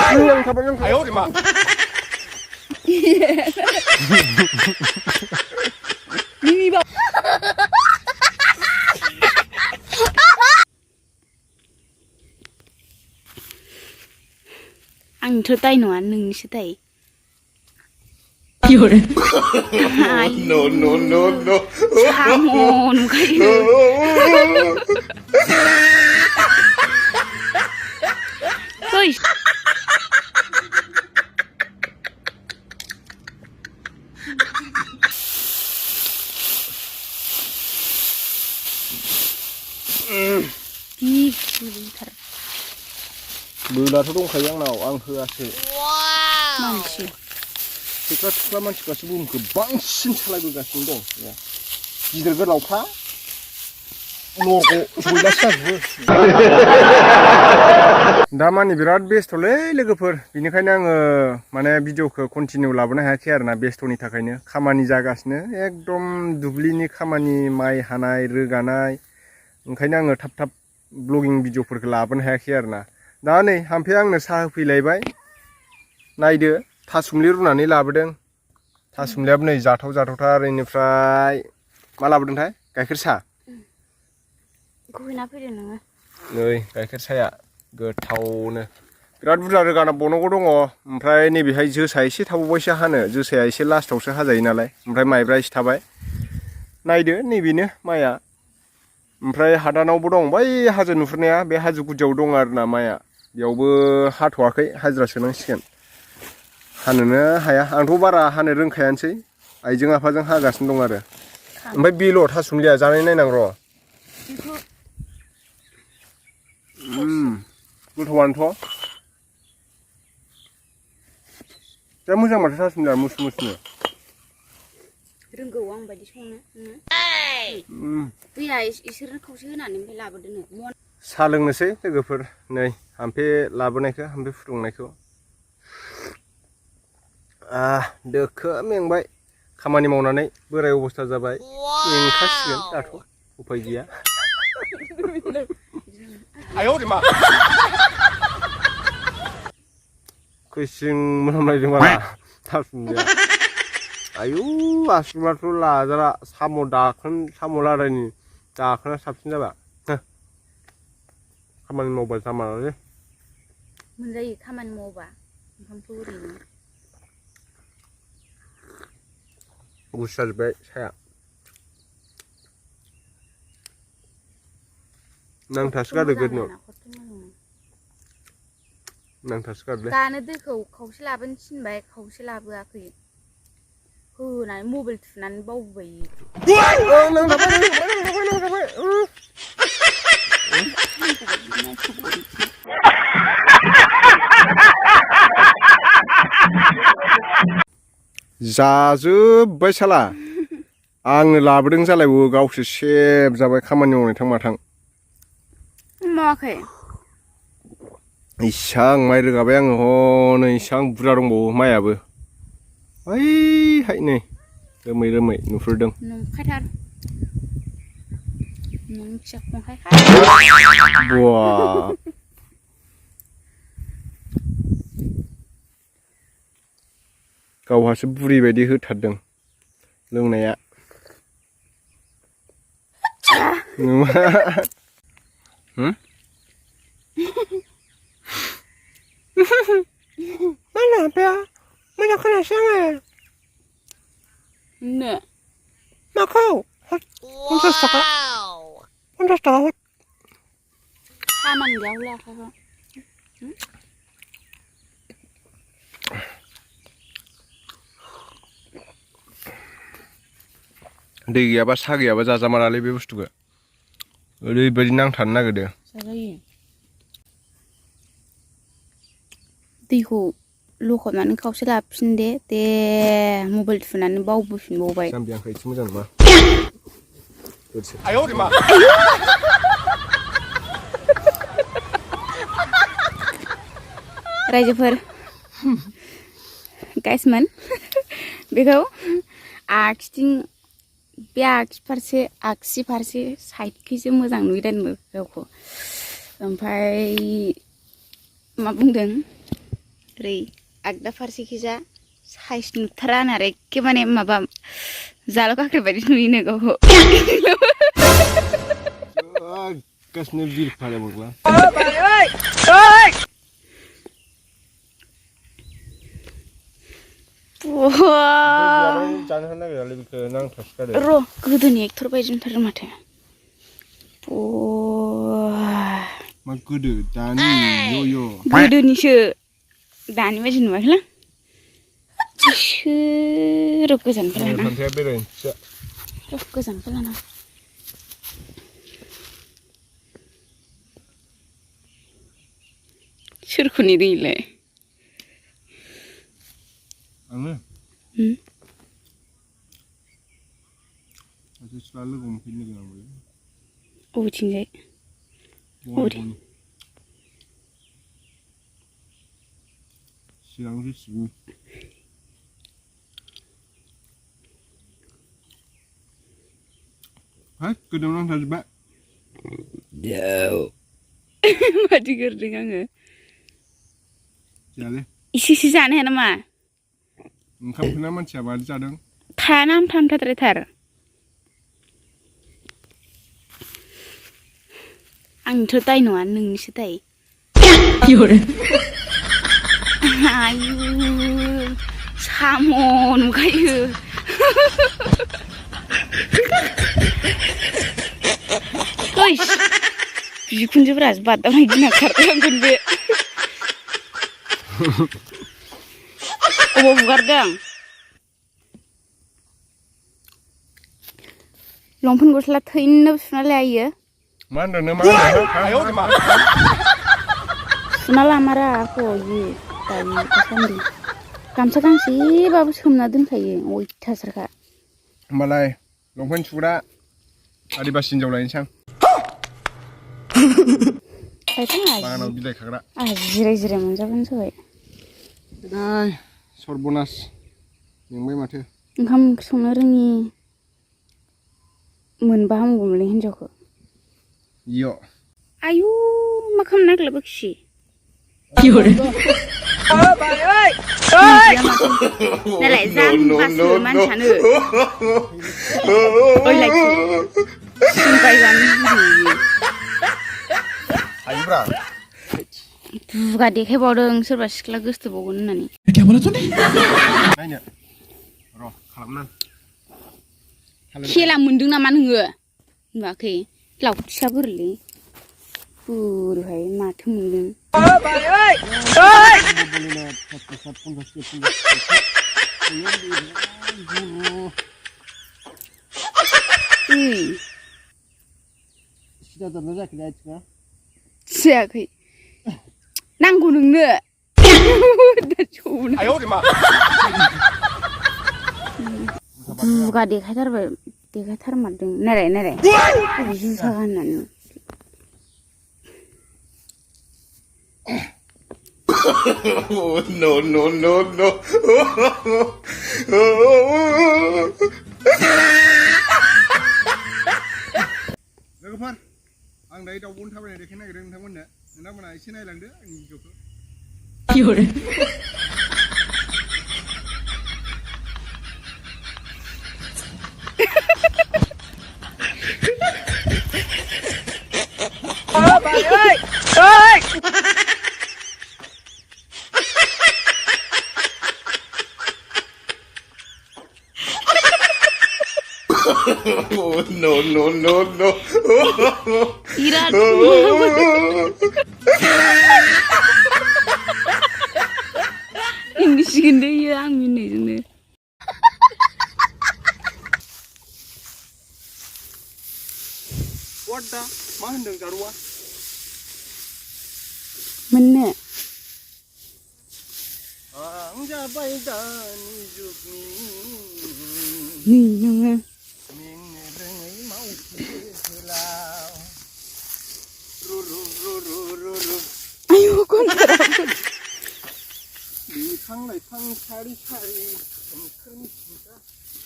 哎呦我的妈미미 봐. 앙 tay nó nừng sẽ tay. Yêu đấy. No no no no Sao nó cái. Thôi. Đi, thật. 몰라서 동카양 나오 앙흐아시 많지. 그러니까 특별한 치가시 보면 그 망신 찰나그 같은 동 이들 그 나오파 노고 졸라 싸고 다만이 비राद बेस्थ'लै लोगोफोर बिनिखायनो आङो माने भिडिअखौ continue लाबोनो हायाखै आरोना बेस्थ'नि थाखायनो खामानि जागासिनो एकदम दुब्लिनि खामानि माइ हानाय रोगानाय ओंखायनो आङो थाब थाब ब्लगिं भिडिअफोरखौ लाबोनो हायाखै आरोना दा नै हामफे आंनो साहा होफैलायबाय नायदो थासुमलि रुनानै लाबोदों थासुमलियाबो नै जाथाव जाथावथार इनिफ्राय मा लाबोदोंथाय गाइखेर साहा गहोना फैदो नोङो नै गाइखेर साया गोथावनो बिराद बुरजा रोगाना बावनांगौ दङ ओमफ्राय नैबेहाय जोसा एसे थाबावबायसो हानो जोसाया एसे लास्टावसो हाजायो नालाय ओमफ्राय माइब्रा एसे थाबाय नायदो नैबेनो माइया ओमफ्राय हादानावबो दं बै हाजो नुहुरनाया बे हाजो गुदियाव दं आरोना माइया बेयावबो हाथ'वाखै हाजिरा सोनांसिगोन हानोनो हाया आंथ' बारा हानो रोंखायानोसै आइजों आफाजों हागासिनो दं आरो ओमफ्राय बेल' थासुमलिया जानाय नायनां र' गोथावानोथ' जा मोजां माथो थासुमलिया मुस मुसनो रोंगौ आं बायदि संनो दैया इसोरनो खावसे होनानै ओमफ्राय लाबोदोनो साहा लोंनोसै लोगोफोर नै हामफे लाबोनायखौ हामफे फुदुंनायखौ दोखो मेंबाय खामानि मावनानै बोराय अबस्था जाबाय मेंखासिगोन दाथ' उफाय गैया खैसिं मोनामलायदों माला थासुमलिया आयु आसुमाथ' लाजारा साम' दाखोन साम' लादायनि दाखोना साबसिन जाबा खामानि मावबा जामारोलै मोनजायो खामानि मावबा ओंखामखौ ओरैनो गुसु जाजोब्बाय साया नांथासोगारो गोदनो नांथासोगारोलै दानो दैखौ खावसे लाबोनो थिनबाय खावसे लाबोआखै होनानै मबाइल थुनानै बावबाय जाजोब्बाय साला आंनो लाबोदों जालायबो गावसो सेब जाबाय खामानि मावनाय थां माथां मावाखै इसां माइ रोगाबाय आङो हनै इसां बुरजा दंबावो माइयाबो ओइहाय नै रोमै रोमै नुहुरदों नंखायथार नों फिसा खंखाय बा गावहासो बुरि बायदि होथारदों लोंनाया mana bea mana खोनायासै आङो नो माखौ 50 थाखा 50 थाखा हर खामानि गैया हलाखाखौ दै गैयाबा सा गैयाबा जाजामारालै बे बुस्थुखौ ओरैबायदि नांथानो नागिरदों जाजायो दैखौ लखबनानै खावसे लाफिनदे दे मबाइल थुनानै बावबोफिनबावबाय जाम्बि आंखौ एसे मोजां नङा रायजोफोर गाइसमोन बेखौ आखिथिं बे आगसि फारसे साइडखैसो मोजां नुयोदां गावखौ ओमफ्राय मा बुंदों ओरै आगदा फारसेखिजा साइज नुथारा आरो एखे माने माबा जाल' गाख्रि बायदि नुयोनो गावखौ गासिनो बिर फाले मोनला जानो हानो नागिरालै बेखौ नांथासिगारो र' गोदोनि एक्टर बायदि नुथारो माथो मा गोदो दानि गोदोनिसो दानि बायदि नुवाखैलां इसोर गोजाननिफ्राय लाना थांथाया बेरायनोसै गोजाननिफ्राय लाना सोरखौ नेदों इलाय आङो सासे सिख्ला लोगो मोनफैनो नागिरदों आंबो अबेथिंजाय सिगां रिसिभनि हाय गोदाव नांथाजोब्बाय माथो गोरदों आङो जायालै इसे जानो हाया नामा ओंखाम उखैना मानसिया मादि जादों थाना आमथाद्रायथार आंथ' दाय नङा नोंनिसो दाय आयु साम' नुखायो बिखुनजोफ्रा बादावनाय गिना खारलांगोन बे अबाव बुगारदों लंपेन्ट गस्ला थैनो सुना लायो मा होनदों नों मा होनदों सुना लामारा आखौ दायो दासान्दि गामसा गांसेबाबो सोमना दोनखायो अयथासारखा होमबालाय लंपेन्ट सुग्रा आदिबासि हिनजाव लायनोसै आं बागानाव बिलाइ खाग्रा आंहा जिराय जिराय मोनजाबानो जाबाय सर्बनास मेंबाय माथो ओंखाम ओंख्रि संनो रोङि मोनबा हामगौमोनलै हिनजावखौ इय आयु मा खालामनो नागिरलाय बाखि नालाय जाम्बासो मानसियानो सिंबाय जानो लुबैयो हायोब्रा दुगा देखायबावदों सोरबा सिख्ला गोसथोबावगोन होननानै नायनो र' खालामना खेला मोनदों नामा नोङो नुवाखै लावथिया बोरैलै बोरैहाय माथो मोनदों जायाखै नांगौ नोंनो दुगा देखायथारमारदों नाराय जुथा गाननानै no लोगोफोर आं दायो दाउब'नि थाबायनाय देखायनो नागिरदों नोंथांमोननो नोंथांमोना एसे नायलांदो आंनि भिडिअखौ no Irat ini segede ya angin ini what the मा होनदों जारुवा mana आं जाबाय दानि जुगनि nih nanga मेंनो रोङै मावथि हेलाव रु ayo kontra बिफां लाइफां सारि सोमखोर मिथिंगा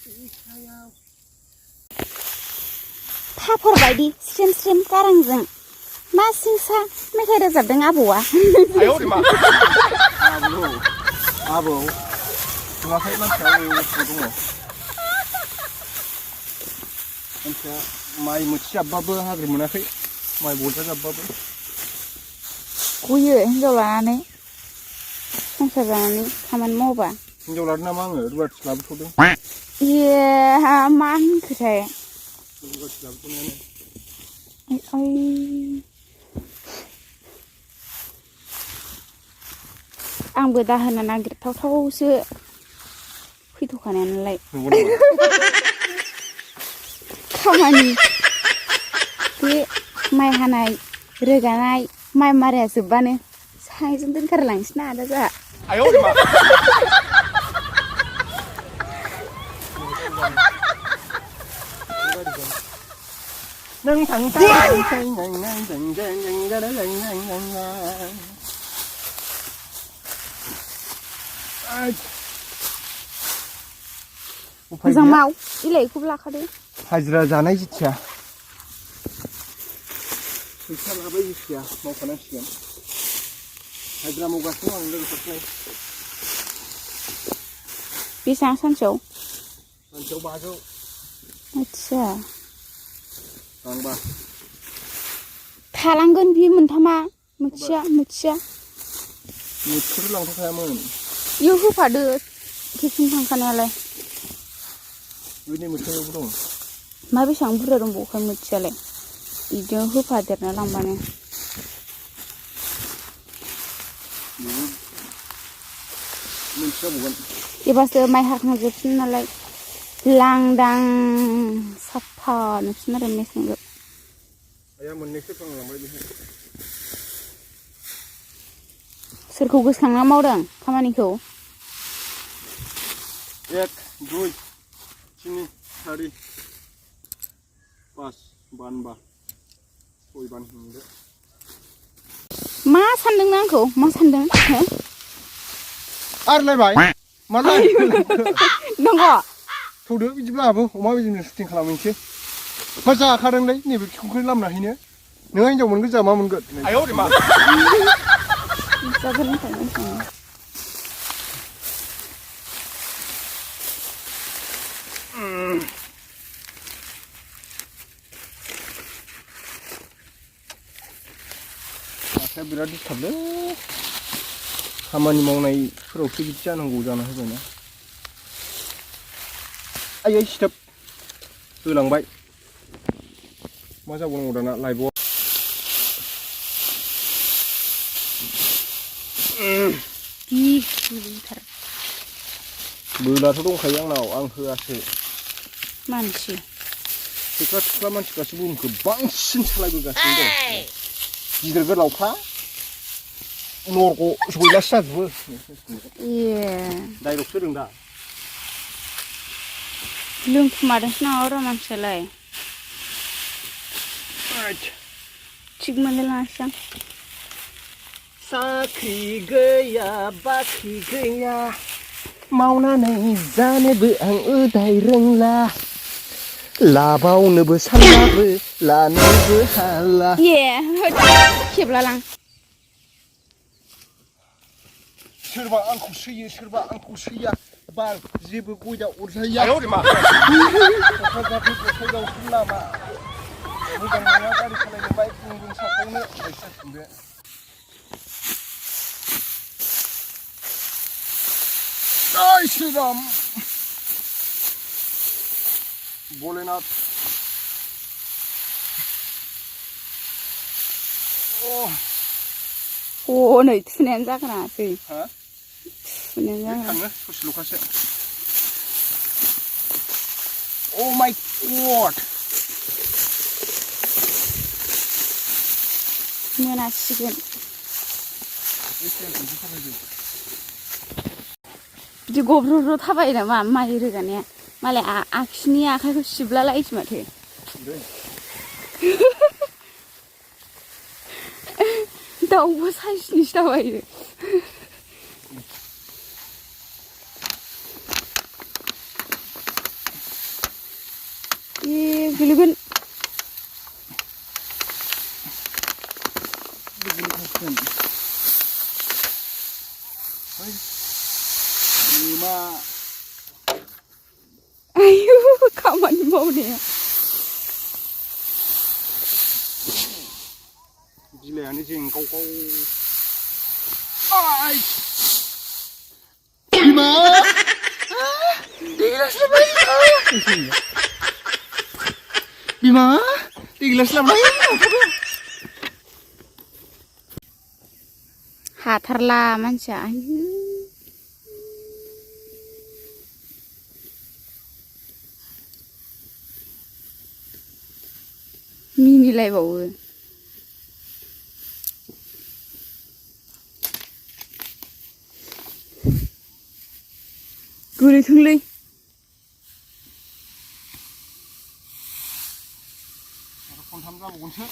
बिखायाव थाफोर बायदि स्रेम स्रेम गारांजों मा सिंसा मेथाइ रोजाबदों आबौआ आयौ मा आबौ नुवाखै मानसिया दङ मानसिया माइ मोथि जाबबाबो हाग्रि मोनाखै माइ बजा जाबबाबो गयो हिनजाव लानानै संसार जानानै खामानि मावबा हिनजाव लादों नामा आङो रुवाथि लाबोथ'दों ए मा होनखोथाय रुवाथि लाबोथ'नायानो आंबो दाहोना नागिरथावथावसो फैथ'खानाय नालाय नंगौ नामा खामानि बे माइ हानाय रोगानाय माइ माराया जोबबानो सानैजों दोनखारलांसै ना आदा जोंहा नों मोजां माव बिलाइखौबो लाखादो हाजिरा जानाय जिथिया फैसा लाबाय जिथिया मावखानांसिगोन हाजिरा मावगासिनो आं लोगोफोरजों बेसेबां सानसेयाव 500 आदसा गांबा थालांगोन बि मोनथामा मोथिया मोथिखौथ' लांथ'खायामोन इयाव होफादो खेबसेनो थांखानायालाय बैनि मोथियावबो दं मा बेसेबां बुरजा दंबावोखाय मोथियालाय बिदियाव होफादेरना लांबानो मोनथिजाबावगोन एबारसो माइ हाखांजोबसिन नालाय लांदां साफा नुसिन आरो मेसेंजों आया मोननैसो फांलांबाय बेहाय सोरखौ गोसोखांना मावदों खामानिखौ 1 2 3 4 5 बानबा 6 बान हमदो मा सानदों नों आंखौ मा सानदों हो आरलायबाय मालाय नंगौ थौदो बिदिब्लाबो अमा बिजनेस शुटिं खालामनोसै मा जाखादोंलै नैबे संख्रि लामना हैनो नों हिनजाव मोनगोन जा मा मोनगोन आयौ रे मा आखाया बिराद दिसटार्बलै खामानि मावनायफोरावसो बिदि जानांगौ जाना होबायना आयै सिथोब होलांबाय मा जाबावनांगौ दाना लाइबआव बोलाथ' दंखायो आंनाव आं होआसो मानसि सिख्ला सिख्ला मानसिफ्रासो बुहुमखौ बांसिन सालायबोगासिनो दं गिदिर गोलावफ्रा नरग' सहैलासो जाजोबो डाइरेक्टसो रों दा लोंखुमादोंसो नामा र' मानसियालाय थिग मोनलायलाङासै आं साख्रि गैया बाख्रि गैया मावनानै जानोबो आं उदाय रोंला लाबावनोबो सानलाबो लानोबो हाला खेबला लां सोरबा आंखौ सैयो सोरबा आंखौ सैया बार जेबो गयदा अरजाया क'क्राझारनि गसाइगावसिम लामा मोजां नङा गारि सालायनो बाइक गुं साखावनो जासिगोन जय श्रीराम भोलेनाथ नै थुनायानो जागोनासै थुनायानो जागोन थाङो ससेल'खासो अ माय गड मोनासिगोन बिदि गब्र' थाबायो नामा माइ रोगानाया मालाय आखिनि आखाइखौ सिबला लायोसो माथो दाउबो साइसनिसो थाबायो गोलैगोन बिमा आयु खामानि मावनाया बिलाइआनो जेंगाव गाव बिमा बिमा गिलास लाबोनाय हाथारला मानसिया आयु मिनिलायबावो गोलैथोंलै खनथाम जाबावगोनसो